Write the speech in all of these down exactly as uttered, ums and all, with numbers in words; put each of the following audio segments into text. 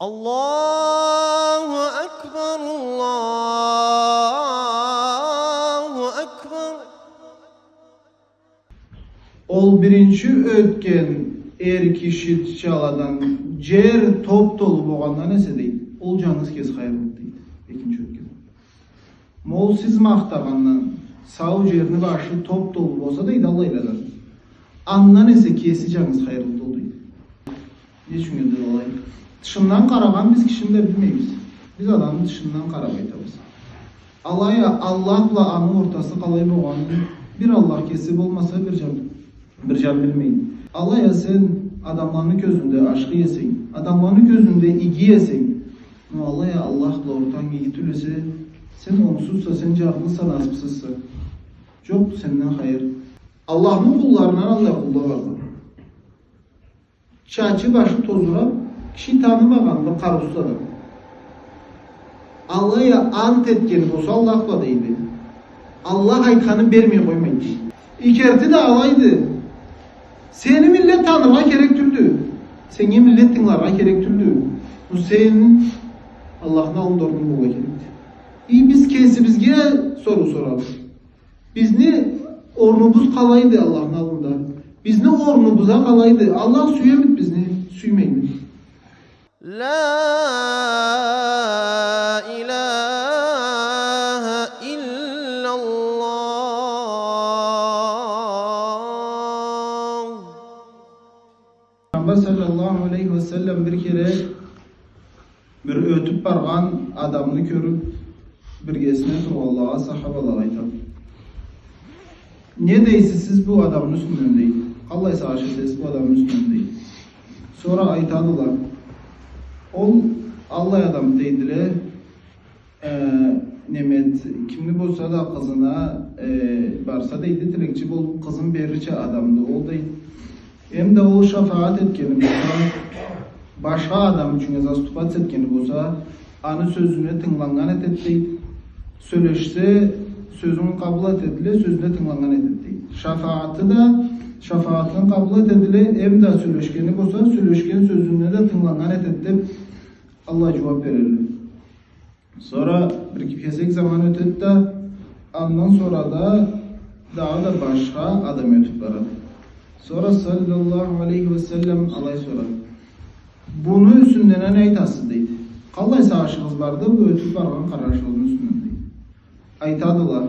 الله أكبر، الله أكبر. Ол биринчи ётген эр киши чаладан джер топ-толу болгъандан эсе, дейди, ол джангыз кеси хайырлыды, дейди. Экинчи ётген. Ма ол сиз махтагъандан сау джерни башы топ-толу болса, дейди, аллайладан, андан эсе кеси джангыз хайырлыды ол, дейди. Не ючюн энди алай? Тышындан къарагъан биз кишини да билмейбиз. Биз адамны тышындан къараб айтабыз. Алай а Аллах бла аны ортасы къалай болгъанын бир Аллах кеси болмаса, бир джан, бир джан билмейди. Алай а сен адамланы кёзюнде ашхы эсенг, адамланы кёзюнде иги эсенг, но алай а Аллах бла ортанг иги тюл эсе, сен онгсузса, сен джарлыса, насыбсызса. Джокъду сенден хайыр. Аллахны къулларындан аллай къулла барды. Чачы-башы тозураб, киши танымагъан бир къарыусуз адам. Алай а ант этгени болса Аллах бла, дейди, Аллах айтханын бермей къоймайды, дейди. И керти да алайды. Сени миллет таныргъа керек тюлдю. Сеннге миллет тынгыларгъа керек тюлдю. Бу сени Аллахны аллында орнунг болургъа керекди. И биз кесибизге соруу сорабыз. Бизни орнубуз къалайды Аллахны аллында? Бизни орнубуз а къалайды? Аллах сюемиди бизни, сюймеймиди? لا إله إلا الله. Пайгъамбар саллаллаху алейхи ва саллам бир кере бир ётюб баргъан адамны кёрюб, биргесине тургъанлагъа, сахабалагъа айтады: «Не дейсиз сиз бу адамны юсюнден?» — дейди. «Къаллай сагъыш этесиз бу адамны юсюнден?» — дейди. Сора айтадыла: «Ол аллай адам, — дейдиле, — э, неме, кимни болса да къызына, э, барса, — дейди, — тилекчи болуб, къызын берирча адамды ол, — дейди. — Эмда ол шафагъат этгени болса, башха адам ючюн заступаться этгени болса, аны сёзюне тынгыланнган этеди, — дейди. — Сёлешсе, сёзюн къабыл этедиле, сёзюне тынгыланнган этеди, — дейди. — Шафагъаты да, шафагъатын къабыл этедиле, эмда сёлешгени болса, сёлешген сёзюне да тынгыланнган этеди», — деб, аллай джууаб берелле. Сора бир кесек заман ётеди да, андан сора да дагъыда башха адам ётюб барады. Сора саллаллаху алейхи ва саллам алай сорады: «Буну юсюнден а не айтасыз?» — дейди. «Къаллай сагъышыгъыз барды бу ётюб баргъан къарнашыгъызны юсюнден?» — дейди. Айтадыла: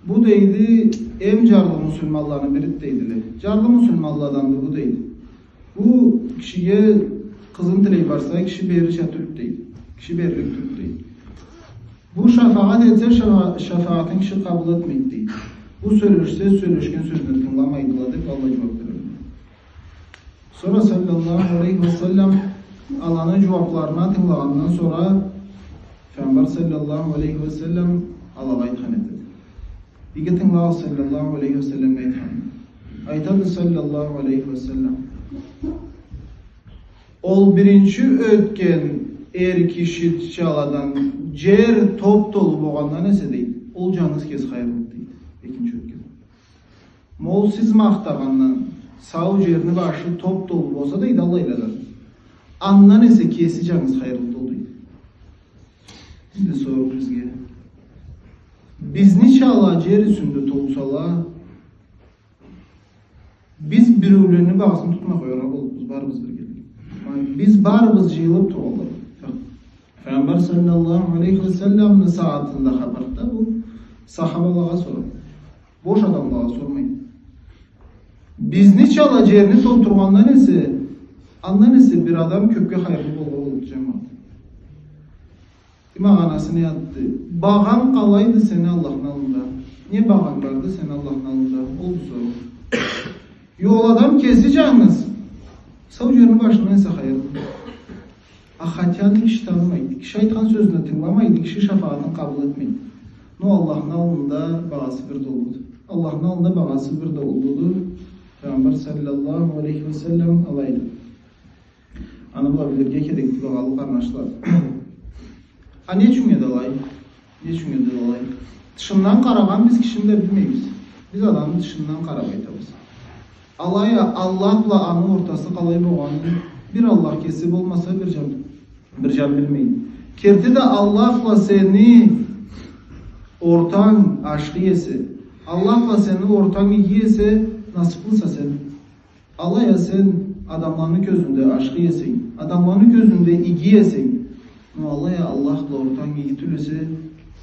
«Бу, — дейди, — эм джарлы муслиманланы бириди, — дейдиле. — Джарлы муслиманладанды бу, — дейди. — Бу кишиге къызын тилей барса, киши берирча тюлдю, — дейди. — Киши берлик тюлдю, — дейди. — Бу шафагъат этсе, шафа-, шафагъатын киши къабыл этмейди, — дейди. — Бу сёлешсе, сёлешген сёзюне тынгыламайдыла», — деб, аллай джууаб берелле. Сора саллаллаху алейхи ва саллам аланы джууабларына тынгылагъандан сора Пайгъамбар саллаллаху алейхи ва саллам алагъа айтхан этеди. Иги тынгылагъыз саллаллаху алейхи ва саллам айтханын. Айтады саллаллаху алейхи ва саллам: «Ол биринчи ётген эр киши чаладан джер топ-толу болгъандан эсе, — дейди, — ол джангыз кеси хайырлыды», — дейди. Экинчи ётген. Ма ол сиз махтагъандан сау джерни башы топ-толу болса, дейди, аллайладан, андан эсе кеси джангыз хайырлыды ол, дейди. Энди соруу бизге. Бизни чала джер юсюнде толсала, биз биреулени багъасын тутмай къояргъа боллукъбуз, барыбыз биргеликге. Биз барыбыз джыйылыб тургъанлай. Пайгъамбар саллаллаху алейхи ва салламны сагъатында хапарда бу сахабалагъа сорады. Бош адамлагъа сормайды. Бизни чала джерни толтургъандан эсе, андан эсе бир адам кёбге хайырлы болгъа боллукъду, джамагъат. Магъанасы не затды? Багъанг къалайды сени Аллахны аллында? Не багъанг барды сени Аллахны аллында? Олду соруу. Джокъ, ол адам кеси джангыз сау джерни башындан эсе хайырлы. А хотя аны киши танымайды, киши айтхан сёзюне тынгыламайды, киши шафагъатын къабыл этмейди. Но Аллахны аллында багъасы бир да уллуду. Аллахны аллында багъасы бир да уллуду. Пайгъамбар саллаллаху алейхи ва саллам алайды. Аны бла билирге керекди, багъалы къарнашла. А не ючюн эди алай? Не ючюн эди алай? Тышындан къарагъан биз кишини да билмейбиз. Биз адамны тышындан къараб айтабыз. Алай а Аллах бла аны ортасы къалай болгъанын бир Аллах кеси болмаса, бир джан Бир джан билмейди. Керти да Аллах бла сени ортанг ашхы эсе, Аллах бла сени ортанг иги эсе, насыблыса сен. Алай а сен адамланы кёзюнде ашхы эсенг, адамланы кёзюнде иги эсенг, но алай а Аллах бла ортанг иги тюл эсе,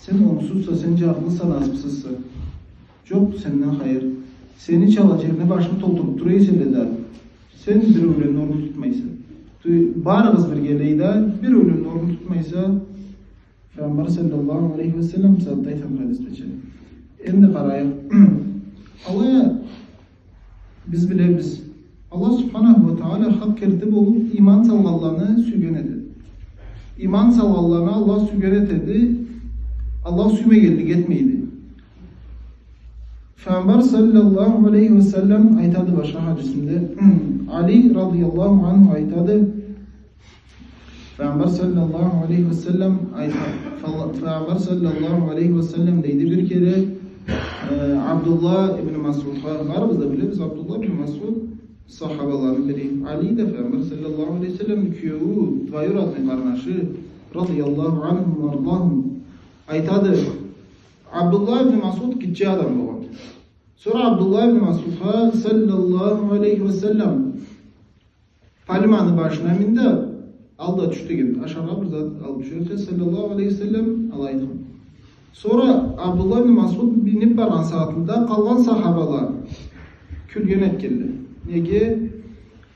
сен онгсузса, сен джарлыса, насыбсызса. Джокъ сенден хайыр. Сени чала джерине башны толтуруб тура эселе да, сен биреулени орнун тутмайса. Ту-, барыгъыз биргелей да, биреулени орнун тутмайса, Файгъамбар саллаллаху алейхи ва саллам бизге айтхан хадисдеча. Энди къарайыкъ. Алай а биз билебиз, Аллах субханаху ва тагъала хакъ керти болуб, иман салгъанланы сюйген этеди. Иман салгъанланы Аллах сюйген этеди, Аллах сюймегенлик этмейди. Файгъамбар саллаллаху алейхи ва саллам айтады башха хадисинде, Али радияллаху анху айтады, Файгъамбар саллаллаху алейхи ва саллам айта-, фала-, Файгъамбар саллаллаху алейхи ва саллам дейди бир кере, э, Абдуллах ибн Масъудха, барыбыз да билебиз, Абдуллах ибн Масъуд сахабаланы бири. Али да Файгъамбар саллаллаху алейхи ва саллам кюеую, двоюродный къарнашы, радияллаху анхум ва ардахум. Айтады, Абдуллах ибн Масъуд гитче адам болгъан. Сора Абдуллах ибн Масъудха саллаллаху алейхи ва саллам Пальманы башына мин да, ал да тюш деген, ашаргъа бир зат алыб тюшерча, саллаллаху алейхи ва саллам, алай айтхан. Сора Абдуллах ибн Масъуд миниб баргъан сагъатында къалгъан сахабала кюлген этгенле. Неге?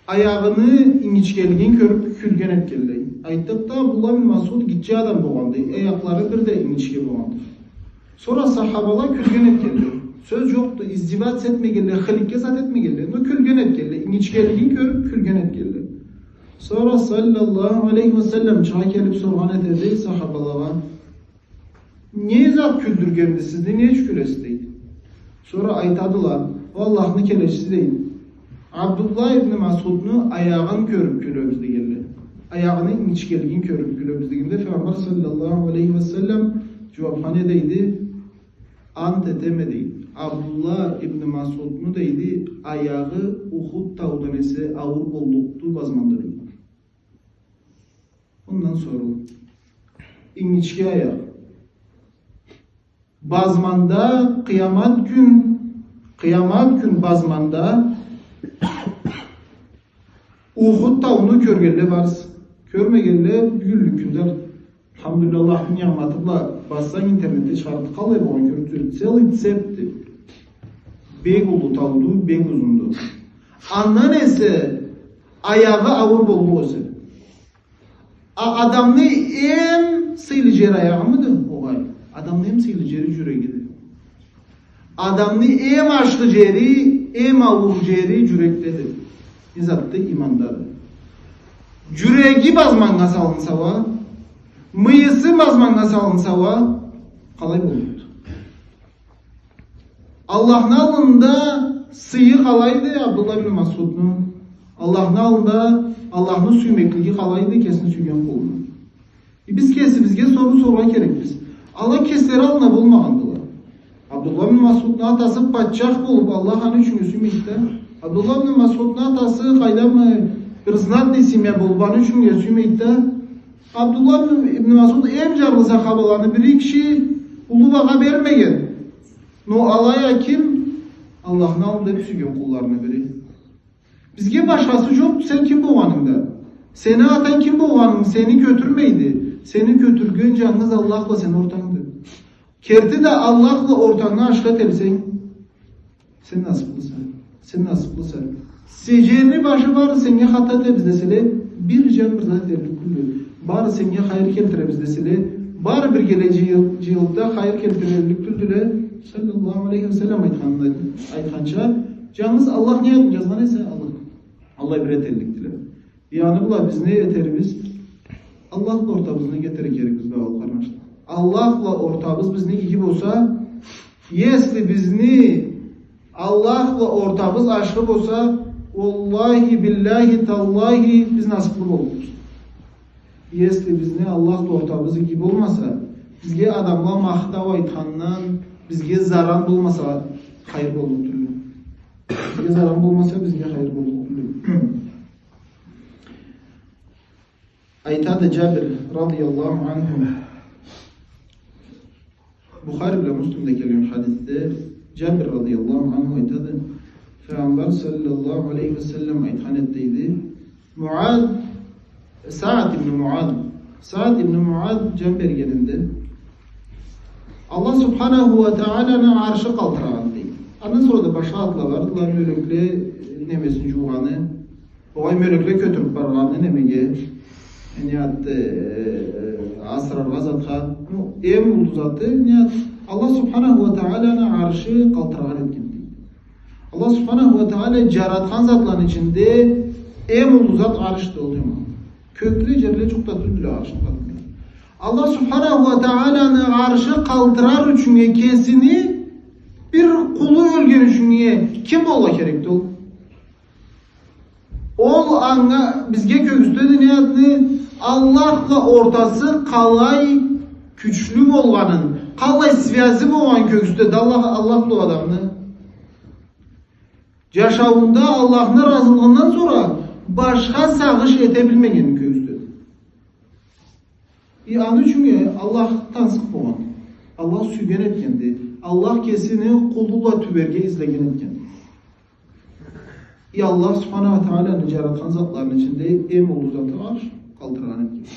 Аягъыны ингичгелигин кёрюб кюлген этгенле. Айтдыкъ да, Абдуллах ибн Масъуд гитче адам болгъанды, аякълары бир да ингичге болгъанды. Сора сахабала кюлген этгенле. Сёз джокъду, издеваться этмегенле, хыликке зат этмегенле, но кюлген этгенле, ингичгелигин кёрюб кюлген этгенле. Сора саллаллаху алейхи ва саллам чыгъа келиб соргъан этеди сахабалагъа: «Не зат кюлдюргенди сизни, не ючюн кюлесиз?» — дейди. Сора айтадыла: «О Аллахны келечиси, — дейди, — Абдуллах ибн Масъудну аягъын кёрюб кюлебиз», — дегенле. «Аягъыны ингичгелигин кёрюб кюлебиз», — дегенде, Файгъамбар саллаллаху алейхи ва саллам джууабха не дейди? «Ант этеме, — дейди, — Абдуллах ибн Масъудну, — дейди, — аягъы Ухуд таудан эсе ауур боллукъду базманда», — дейди. Ондан сора ингичге аякъ. Базманда, къыямат кюн, къыямат кюн базманда Ухуд тауну кёргенле барса, кёрмегенле бюгюнлюк кюнде, алхамдулиллях, Аллахны ниъматы бла, бассанг интернетде чыгъарыкъды, къалай болгъан кёрюрсюз, целый цепьди. Бек уллу тауду, бек узунду. Андан эсе аягъы ауур боллукъ эсе. А адамны эм сыйлы джери аягъымыды? Огъай. Адамны эм сыйлы джери джюрегиди. Адамны эм ашхы джери, эм ауур джери джюрекдеди. Не затды? Имандады. Джюреги базманнга салынса уа, мыйысы базманнга салынса уа, къалай боллукъду? Аллахны аллында сыйы къалайды Абдуллах ибн Масъудну? Аллахны аллында Аллахны сюймеклиги къалайды кесини сюйген къулуна? Э, биз кесибизге соруу сорургъа керекбиз. Ала кеслери аллында болмагъандыла. Абдуллах ибн Масъудну атасы патчах болуб, Аллах аны ючюн сюймейди да. Абдуллах ибн Масъудну атасы къайдам, э, бир знатный семья болуб, аны ючюн сюймейди да. Абдуллах ибн Масъуд эм джарлы сахабаланы бири, киши уллу багъа бермеген. Но алай а ким? Аллахны аллында эм сюйген къулларыны бири. Бизге башхасы джокъду сен ким болгъанынгда. Сени атанг ким болгъанынг сени кётюрмейди. Сени кётюрген джангыз Аллах бла сени ортангды. Керти да Аллах бла ортангы ашхы этелсенг, сен насыблыса, сен насыблыса. Джерни башы бары сеннге хата этебиз деселе, бир джан бир зат этерлик тюлдю. Бары сеннге хайыр келтиребиз деселе, бары биргелей джыйыл-, джыйылыб да хайыр келтирерлик тюлдюле. Саллаллаху алейхи ва саллам айтханына, айтханча, джангыз Аллах не атын джазгъан эсе, Аллах. Аллах бир этерликдиле. Яни была биз не этерибиз? Аллах бла ортабызны иги этерге керекбиз, багъалы къарнашла. Аллах бла ортабыз бизни иги болса, если бизни Аллах бла ортабыз ашхы болса, уаллахи, биллахи, таллахи, биз насыблы боллукъбуз. Если бизни Аллах бла ортабыз иги болмаса, бизге адамла махтау айтхандан бизге заран болмаса, хайыр боллукъ тюлдю. Бизге заран болмаса, бизге хайыр боллукъ тюлдю. Айтады Джабир радияллаху анху. Бухари бла Муслимде келген хадисде Джабир радияллаху анху айтады. Файгъамбар саллаллаху алейхи ва саллам айтхан эди дейди. Муаз, Саад ибн Муаз. Саад ибн Муаз джан бергенинде Аллах субханаху ва тааланы аршы къалтырагъан дейди. Андан сора да башха затла бардыла, мёлекле немесин джуугъаны, огъай, мёлекле кётюрюб баргъаны немеге, не ат, э, асыраргъа затха. Ну, эм уллу заты, не ат, Аллах субханаху ва тааланы аршы къалтырагъан этген дейди. Аллах субханаху ва таала джаратхан затланы ичинде эм уллу зат аршды ол, дейме. Кёкле, джерле джукъ да тюлдюле аршны къатында. Аллах субханаху ва тааланы аршы къалтырар ючюннге кесини бир къулу ёлген ючюннге ким болургъа керекди ол? Ол анга, бизге кёргюзтеди не затны, Аллах бла ортасы къалай кючлю болгъанын, къалай связи болгъанын кёргюзтеди Аллах, Аллах бла адамны. Джашауунда Аллахны разылыгъындан сора башха сагъыш эте билмегенин кёргюзтеди. И аны ючюннге Аллах тансыкъ болгъан, Аллах сюйген этгенди, Аллах кесини къулу бла тюберге излеген этгенди. И Аллах субханаху ва тааланы джаратхан затларыны ичинде эм уллу заты арш къалтырагъан этгенди.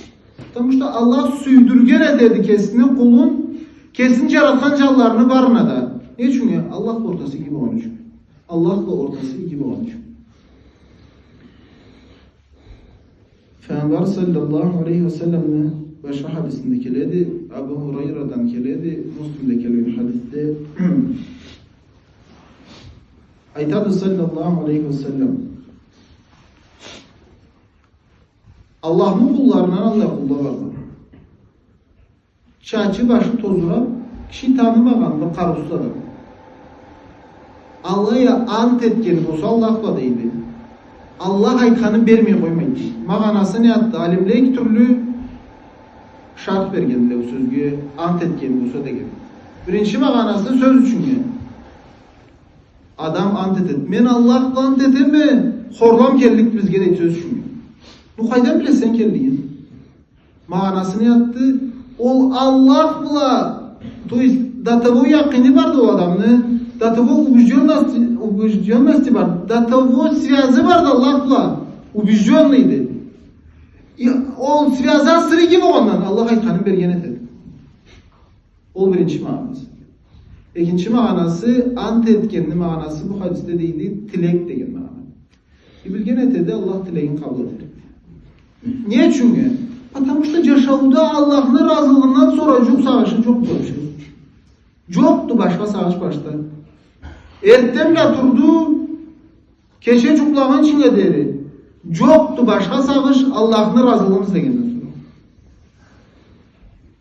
Потому что Аллах сюйдюрген этеди кесини къулун, кесини джаратхан джанларыны барына да. Не ючюннге? Аллах бла ортасы иги болгъаны ючюн. Аллах бла ортасы иги болгъаны ючюн. Файгъамбар саллаллаху алейхи ва салламны башха хадисинде келеди, Абу Хурайрадан келеди, Муслимде келген хадисде. Айтады саллаллаху алейхи ва саллам. Аллахны къулларындан аллай къулла барды. Чачы башы тозураб, киши танымагъан бир къарыусуз адам. Алай а ант этген болса Аллах бла дейди. Аллах айтханын бермей къоймайды. Магъанасы не затды? Алимле эки тюрлю шарх бергендиле бу сёзге, ант этген болса деген. Биринчи магъанасы сёз ючюннге. Адам ант этеди. Мен Аллах бла ант этеме, хорлам келликди бизге, дейди, сёз ючюннге. Ну, къайдан билесе сен келлигин? Магъанасы не затды? Ол Аллах бла, то есть, до того якъини барды ол адамны, до того убеждённости, убеждённости барды, до того связи барды Аллах бла, убеждённыйды. И ол связи асыры иги болгъандан Аллах айтханын берген этеди. Ол биринчи магъанасы. Экинчи магъанасы, ант этгенни магъанасы бу хадисде дейди, тилек деген магъана. И билген этеди, Аллах тилегин къабыл этерикди. Не ючюннге? Потому что джашауда Аллахны разылыгъындан сора джукъ сагъышы джокъду вообще. Джокъду башха сагъыш башда. Эртден бла турду, кече джукълагъынчынга дери джокъду башха сагъыш Аллахны разылыгъын излегенден сора.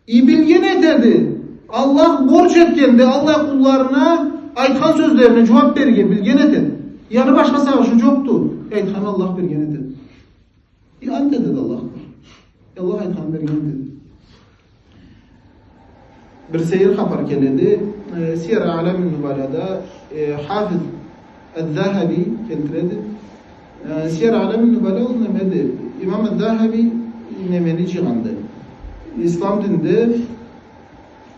И билген этеди, Аллах борч этгенди аллай къулларына айтхан сёзлерине джууаб берирге, билген этеди. Яни башха сагъышы джокъду, айтханын Аллах берген этеди. И ант этеди Аллах. Аллах айтханын берген этеди. Бир сейир хапар келеди. Э, Сияр Аълам ан-Нубалада, э, Хафиз аз-Захаби келтиреди. Э, Сияр Аълам ан-Нубала ол немеди? Имам аз-Захаби немени джыйгъанды? Ислам динде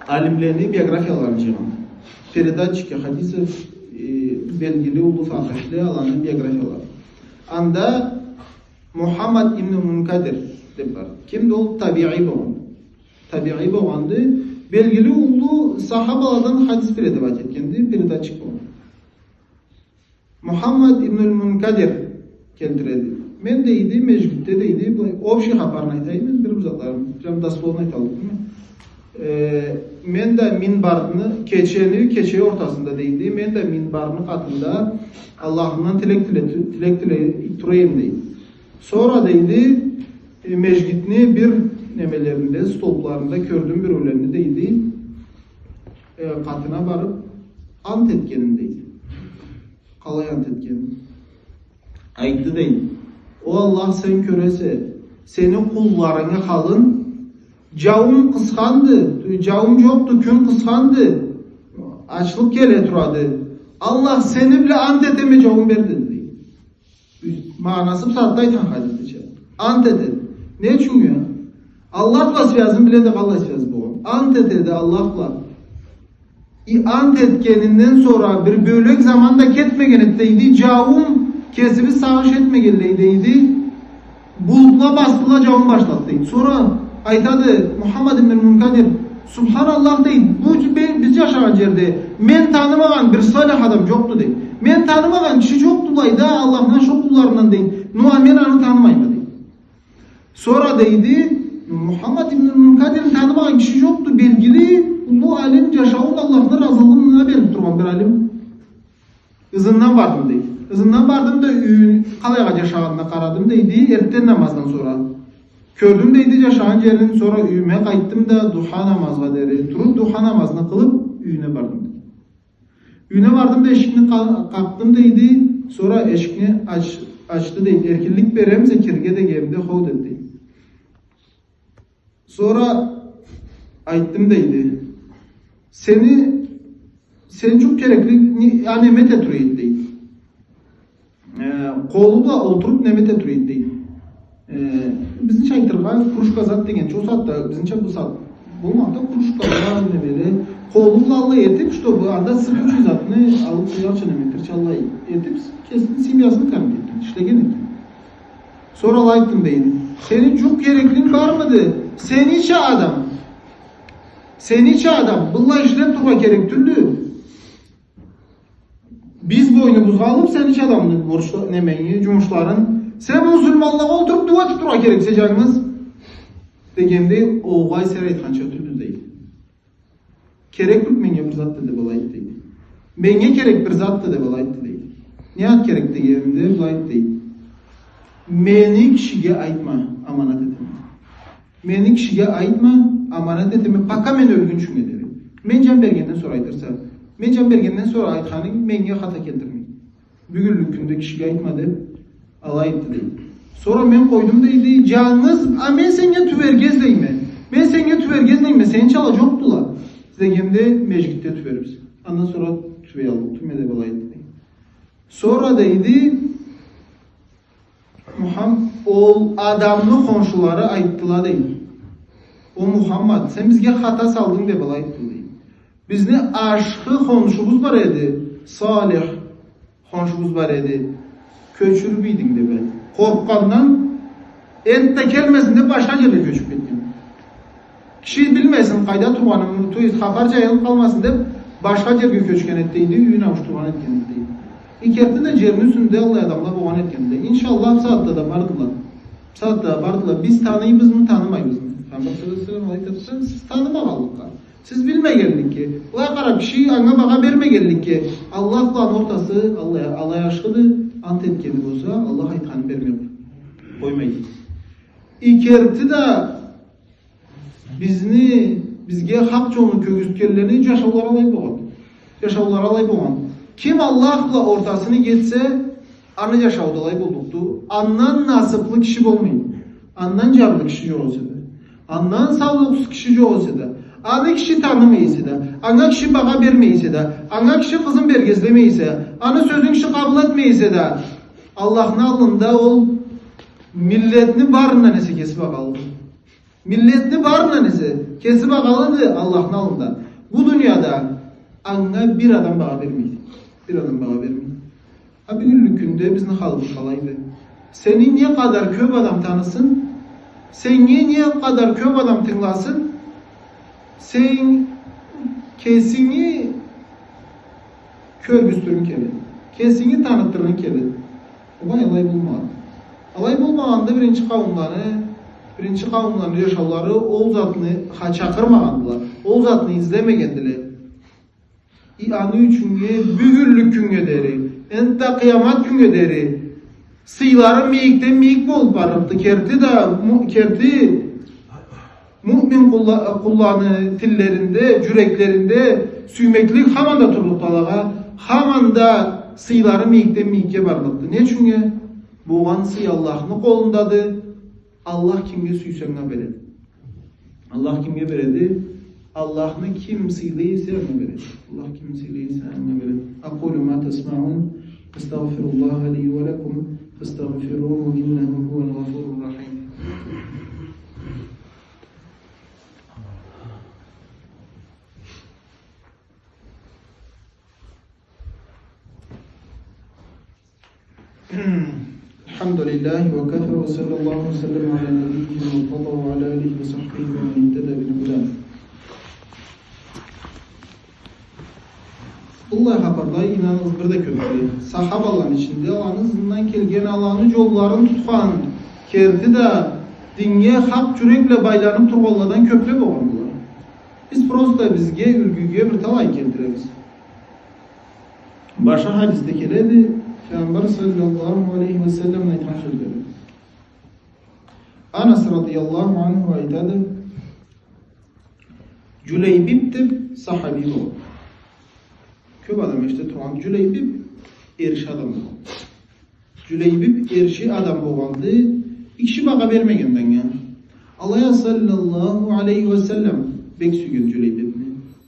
алимлени биографияларын джыйгъанды. Передатчики хадисов, э, белгили уллу факъихле, аланы биографиялары. Анда Мухаммад ибн Мункадир деб бар. Кимди ол? Табиий болгъан. Табиий болгъанды. Белгили уллу сахабаладан хадис передавать этгенди, передатчик болгъан. Мухаммад ибн Мункадир келтиреди. Мен, дейди, межгитде, дейди, бу общий хапарын айтайым, мен бир-бир затларын, прям дословно айталлыкъ тюлме. Э, мен да минбарны, кечени, кече ортасында, дейди, мен да минбарны къатында Аллахымдан тилек тиле-, тилек тилей тура эдим, дейди. Сора, дейди, э, межгитни бир немелеринде, столпларында кёрдюм биреуленни, дейди, э, къатына барыб ант этгенин, дейди. Къалай ант этгенин. Айтды, дейди. О Аллах, сен кёресе сени къулларынгы халын, джауум къысханды, джауум джокъду, кюн къысханды, ачлыкъ келе турады. Аллах, сени бла ант этеме, джауум бер, деди, дейди. Магъанасы бусагъатда айтхан хадисдеча. Ант этеди. Не ючюннге? Аллах бла связын биледи, къаллай связь болгъан. Ант этеди Аллах бла. И ант этгенинден сора бир бёлек заман да кетмеген эди, дейди, джауум кесибиз сагъыш этмегенлей, дейди. Булутла басдыла, джауум башлады, дейди. Сора айтады Мухаммад ибн Мункадир: «Субханаллах, — дейди, — бу бе-, биз джашагъан джерде мен танымагъан бир салих адам джокъду, — дейди. — Мен танымагъан киши джокъду былайда Аллахны ашхы къулларындан, — дейди. — Ну а мен аны танымайма», — дейди. Сора, дейди, Мухаммад ибн Мункадирни танымагъан киши джокъду, белгили, уллу алим, джашауун Аллахны разылыгъына бериб тургъан бир алим. Ызындан бардым, дейди. Ызындан бардым да, юйюн къалайгъа джашагъанына къарадым, дейди, эртден намаздан сора. Кёрдюм, дейди, джашагъан джерин, сора юйюме къайтдым да, духа намазгъа дери туруб, духа намазны къылыб, юйюне бардым, дейди. Юйюне бардым да, эшикни къа-, къакъдым, дейди. Сора эшикни ач-, ачды, дейди. «Эркинлик беремисе кирирге?» — дегенимде, «Хоу», — деди, дейди. Сора айтдым, дейди. Сени, сени джукъ керекли не-, а, неме эте тура эди, дейди. Э, къолу бла олтуруб неме эте тура эди, дейди. Э, бизнича айтыргъа, кружка зат дегенча, ол сагъатда, бизнича бу сагъат болмайды да, кружкала, немеле, къолу бла аллай этиб, чтобы анда сыкъыучу затны алыб, сыйгъанча, неме этерча, аллай этиб, кесини семьясын кормить этген, ишлеген эди. Сора алай айтдым, дейди. Сени джукъ кереклинг бармыды? Сенича адам. Сенича адам. Быллай ишлеб тургъа керек тюлдю. Биз бойнубузгъа алыб, сенича адамны борчла-, неменги, джумушларын. Сен муслиманлагъа олтуруб дуа этиб тургъа керексе джангыз. Дегенде, огъай, сен айтханча тюлдю, дейди. Керек бир меннге бир затды деб алай айтды, дейди. Меннге керек бир затды деб алай айтды, дейди. Не зат керек дегенимде, былай айтды, дейди. Мени кишиге айтма, аманат этеме. Мени кишиге айтма, аманат этеме, пока мен ёлгюнчюнге дери. Мен джан бергенден сора айтырса. Мен джан бергенден сора айтханынг меннге хата келтирмей. Бюгюнлюк кюнде кишиге айтма деб, алай айтды, дейди. Сора мен къойдум, дейди, джангыз, а мен сеннге тюберге излейме. Мен сеннге тюберге излейме, сеничала джокъдула. Излегенде межгитде тюбербиз. Андан сора тюбеяллыкъ тюлме деб алай айтды, дейди. Сора, дейди, Мухам-, ол адамны хоншулары айтдыла, дейди. О Мухаммад, сен бизге хата салдынг деб алай айтды, дейди. Бизни ашхы хоншубуз бар эди, салих хоншубуз бар эди. Кёчюрюб ийдинг деб, къоркъгъандан энтда келмесин деб башха джерге кёчюб кетген. Киши билмесин къайда тургъанын, то есть хапар джайылыб къалмасын деб башха джерге кёчген эди, дейди, юйюн ауушдургъан этген эди, дейди. И керти да джерни юсюнде аллай адамла болгъан этгенди. Иншаллах, бусагъатда да бардыла. Бусагъатда да бардыла. Биз таныйбызмы, танымайбызмы? Пайгъамбар саллаллаху алейхи ва саллам айтады, сиз танымагъанлыкъгъа. Сиз билмегенликге, былай къараб, киши анга багъа бермегенликге, Аллах бла аны ортасы аллай, алай ашхыды, ант этгени болса, Аллах айтханын бермей къоймайды. И керти да бизни, бизге хакъ джолну кёргюзтгенлени джашаулары алай болгъан. Джашаулары алай болгъан. Ким Аллах бла ортасын иги этсе, аны джашауу да алай боллукъду. Андан насыблы киши болмай. Андан джарлы киши джокъ эсе да. Андан саулукъсуз киши джокъ эсе да. Аны киши танымай эсе да. Анга киши багъа бермей эсе да. Анга киши къызын берирге излемей эсе. Аны сёзюн киши къабыл этмей эсе да. Аллахны аллында ол миллетни барындан эсе кеси багъалыды. Миллетни барындан эсе кеси багъалыды Аллахны аллында. Бу дунияда анга бир адам багъа бермейди. Бир адам багъа бермейди. А бюгюнлюк кюнде бизни халыбыз къалайды? Сени не къадар кёб адам танысын, сеннге не къадар кёб адам тынгыласын, сен кесинги кёргюзтюрюнг келеди. Кесинги танытдырыгъынг келеди. Огъай, алай болмагъан. Алай болмагъанда биринчи къауумланы, биринчи къауумланы джашаулары ол затны ха-, чакъырмагъандыла, ол затны излемегендиле. И аны ючюннге бюгюнлюк кюннге дери, энтда къыямат кюннге дери сыйлары мийикден мийик болуб барлыкъды. Керти да, му-, керти муъмин къулла-, къулланы тиллеринде, джюреклеринде сюймеклик хаманда турлукъду алагъа, хаманда сыйлары мийикден мийикге барлыкъды. Не ючюннге? Болгъан сый Аллахны къолундады. Аллах кимге сюйсе анга береди. Аллах кимге береди? Аллахны ким сыйлай эсе анга береди. Аллах ким сыйлай эсе анга береди. أقول ما تسمعون، أستغفر الله لي ولكم، فاستغفروه إنه هو الغفور الرحيم. الحمد لله وكفى وصلى الله وسلم على نبيه المصطفى وعلى آله وصحبه ومن اهتدى بهداه. Быллай хапарла, ийнаныгъыз, бир да кёпдю. Сахабаланы ичинде аланы ызындан келген, аланы джолларын тутхан, керти да динге хакъ джюрек бла байланыб тургъанладан кёпле болгъандыла. Биз просто бизге юлгюге бир талай келтиребиз. Башха хадисде келеди, Файгъамбар саллаллаху алейхи ва салламны айтхан сёзлери. Анас радияллаху анху айтады, Джулейбиб деб сахаби болгъан. Кёб адам эшите тургъан, Джулейбиб эрши адам болгъан. Джулейбиб эрши адам болгъанды, киши багъа бермегенди анга. Алай а саллаллаху алейхи ва саллам бек сюйген Джулейбибни.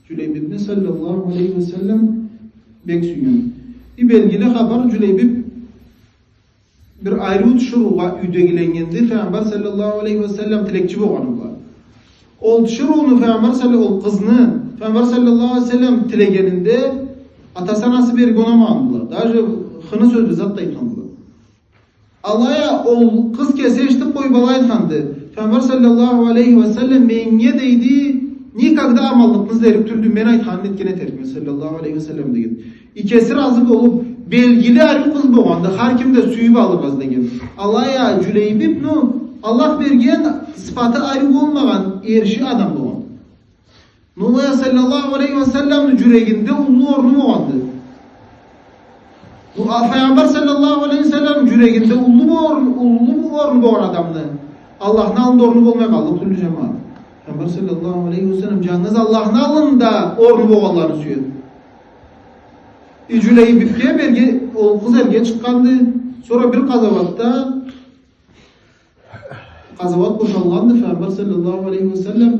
Джулейбибни саллаллаху алейхи ва саллам бек сюйген. И белгили хапар, Джулейбиб бир ариу тиширыугъа юйдегиленнгенди, Файгъамбар саллаллаху алейхи ва саллам тилекчи болгъаны бла. Ол тиширыуну Файгъамбар салла-, ол къызны Файгъамбар саллаллаху алейхи ва саллам тилегенинде атасы-анасы берирге унамагъандыла. Даже хыны сёз бла зат да айтхандыла. Алай а ол къыз кеси эшитиб къоюб алай айтханды. Файгъамбар саллаллаху алейхи ва саллам меннге, дейди, никогда аманлыкъны излерик тюлдю, мен айтханын этген этерикме, саллаллаху алейхи ва саллам, деген. И кеси разы болуб, белгили ариу къыз болгъанды, хар ким да сюйюб алырбыз деген. Алай а Джулейбиб, ну, Аллах берген сыфаты ариу болмагъан эрши адам болгъан. Ну, алай а саллаллаху алейхи ва салламны джюрегинде уллу орну болгъанды. Ну, а, Файгъамбар саллаллаху алейхи ва саллам джюрегинде уллу бо-, орну, уллу орну болгъан адамны Аллахны аллында орну болмай къаллыкъ тюлдю, джамагъат. Файгъамбар саллаллаху алейхи ва саллам джангыз Аллахны аллында орну болгъанланы сюеди. И Джулейбибге берге, ол къыз эрге чыкъгъанды. Сора бир къазауатда, къазауат бошалгъанды, Файгъамбар саллаллаху алейхи ва саллам,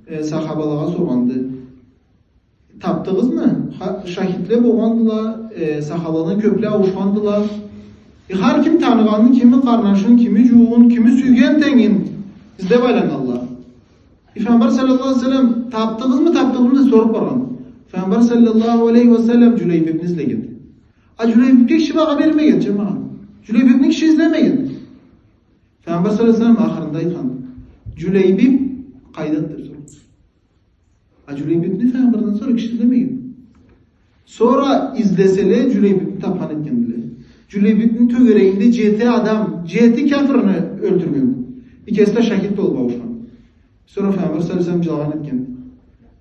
э, сахабалагъа соргъанды. Тапдыгъызмы? Ха-, шахидле болгъандыла, э, сахабаладан кёпле ауушхандыла. Э, хар ким таныгъанын, кими къарнашын, кими джууугъун, кими сюйген тенгин излеб айланнганла. Э, Файгъамбар саллаллаху алейхи ва саллам, тапдыгъызмы, тапдыгъызмы деб соруб баргъан. Файгъамбар саллаллаху алейхи ва саллам Джулейбибни излеген. А Джулейбибге киши багъа бермеген, джамагъат. Джулейбибни киши излемеген. Файгъамбар саллаллаху алейхи ва саллам ахырында айтхан: «Джулейбиб къайдады?» — деб соргъан. А Джулейбибни Файгъамбардан сора киши излемеген. Сора излеселе, Джулейбибни тапхан этгендиле. Джулейбибни тёгерегинде джети адам, джети кяфырны ёлтюрген. Экеси да шахид болуб ауушхан. Сора Файгъамбар саллаллаху алейхи ва саллам джылагъан этген: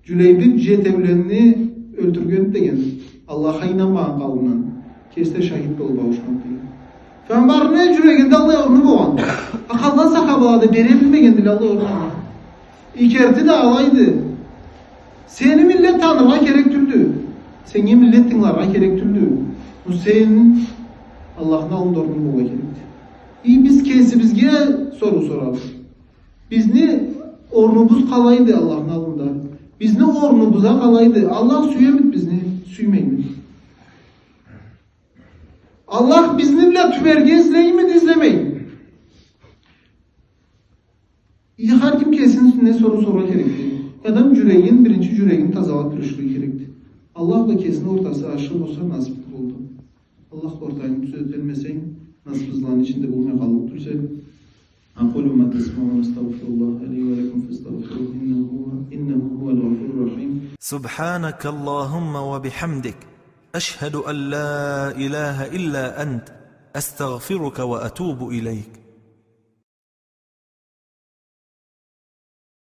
«Джулейбиб джетеуленни ёлтюрген, — деген, — Аллахха ийнанмагъан къауумдан, кеси да шахид болуб ауушхан», — деген. Файгъамбарны джюрегинде аллай орну болгъан. А къалгъан сахабала да бере билмегендиле аллай орну. И керти да алайды. Сени миллет таныргъа керек тюлдю. Сеннге миллет тынгыларгъа керек тюлдю. Бу сени Аллахны аллында орнунг болургъа керекди. И биз кесибизге соруу сорабыз. Бизни орнубуз къалайды Аллахны аллында? Бизни орнубуз а къалайды? Аллах сюемиди бизни, сюймеймиди? Аллах бизни бла тюберге излеймиди, излемеймиди? И хар ким кесини юсюнден соруу сорургъа керекди. Адам джюрегин, биринчи джюрегин тазалаб кюреширге керекди. Аллах бла кесини ортасы ашхы болса, насыб болду. Аллах, ортангы тюзеталмасанг, насыбсызланы ичинде болмай къаллыкъ тюлсе. أقول ما تسمعون، أستغفر الله لي ولكم فاستغفروه، إنه هو، إنه هو الغفور الرحيم. سبحانك اللهم وبحمدك، أشهد أن لا إله إلا أنت، أستغفرك وأتوب إليك.